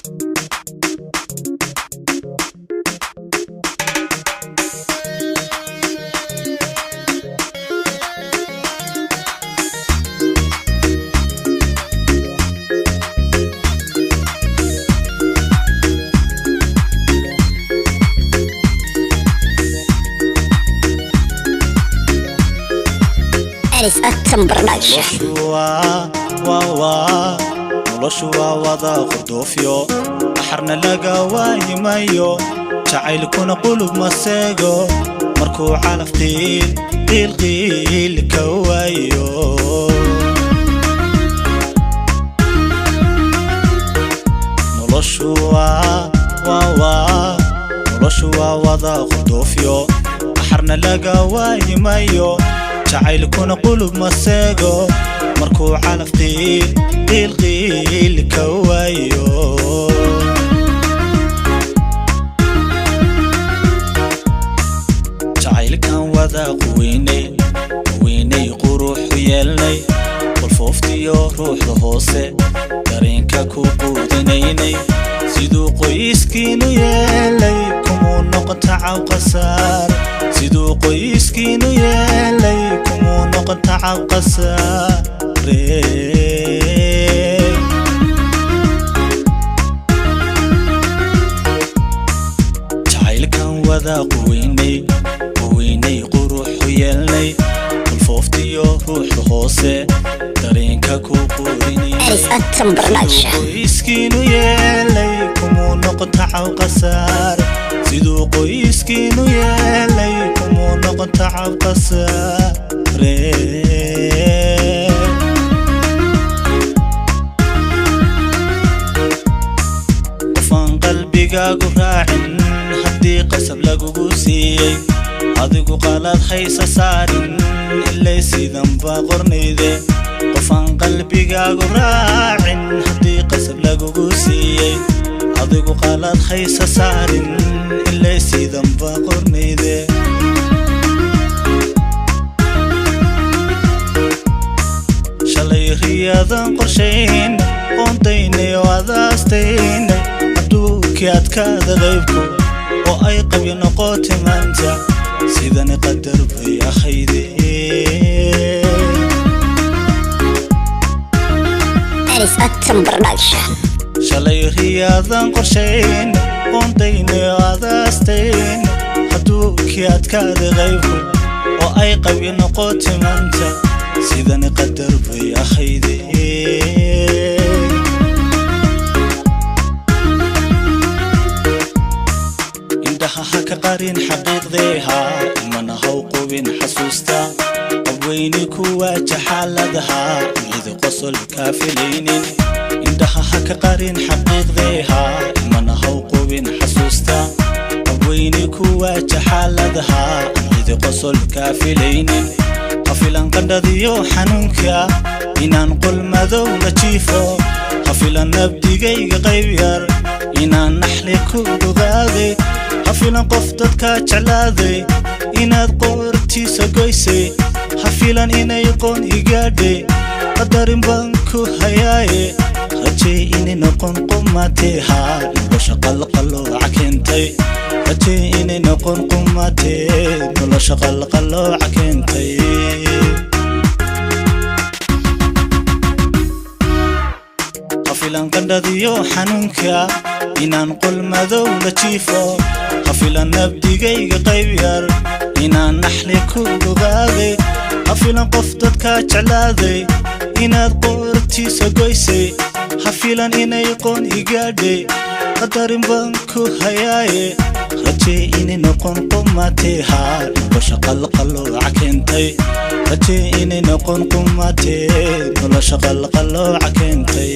Anis Atom Production. Noloshu waa wada qurduufyo, axarna laga waayimayo, jacaylkuna qulub ma seego markuu calaf qiil qiilqiil ka waayo. Noloshu waa wada qurduufyo, axarna laga waayimayo, jacaylkuna qulub ma seego markuu calaf qiil qiilqiil ka waayo. Jacaylkan wada quweynay, quweynay, quruxu yeelnay, qolfooftiyo ruuxda hoose dareenka ku quudinaynay. Siduu qoyskiinu yeelay kumuu noqon tacab qasaar, siduu qoyskiinu yeelay kumuu noqon tacab qasaare. Jacaylkan wada quweynay, quweynay, quruxu yeelnay, qolfooftiyo ruuxda hoose dareenka ku quudinaynay. Anis Atom Production. Qoyskiinu yeelay kumuu noqon tacab qasaar, siduu qoyskiinu yeelay kumuu noqon tacab qasaare. Qofaan qalbigaagu raacin haddii qasab lagugu siiyey, adigu qalad haysa saarin, ilay sidan baa qornayde. Qofaan qalbigaagu raacin haddii qasab lagugu siiyey, adigu qalad haysa saarin, ilay sidan baa qornayde. Shalay riyadan qorshayn qoontaynay oo adaastaynay, hadduukii adkaada qaybku oo ay qabyo noqotay maanta, sidani qadar bay ahayde. Anis Atom Production. Shalay riyadan qorshayn qoontaynay oo adaastayn, hadduukii adkaada qaybku oo ay qabyo noqotay maanta, sidani qadar bay ahayde. Indhaha ha ka qarin xaqiiqdeeha, ilmana haw qubin xasuusta qabweyni kuwa jaxaaladaha cidi qosol kaa filaynin. Indhaha ha ka qarin xaqiiqdeeha, ilmana haw qubin xasuusta qabweyni kuwa jaxaaladaha cidi qosol kaa filaynin. Ha filan qandhadiyo xanuunka inaan qol madow la jiifo, ha filan nabdigayga qayb yar inaan naxli ku dhugaaday, ha filan qof dadka jeclaaday inaad qoortiisa goysay, ha filan inay qoon igaadhay, qadarin baan ku hayaaye. Rajay inay noqon qumatee, haa, nolosha qalqalooca keentay. Rajay inay noqon qumatee, nolosha qalqalooca keentay. Ha filan qandhadiyo xanuunka inaan qol madow la jiifo, ha filan nabdigayga qayb yar inaan naxli ku dhugaaday, ha filan qof dadka jeclaaday inaad qoortiisa goysay, ha filan inay qoon igaadhay, qadarin baan ku hayaaye. Rajay inay noqon qumatee, haa, nolosha qalqalooca keentay. Rajay inay noqon qumatee, nolosha qalqalooca keentay.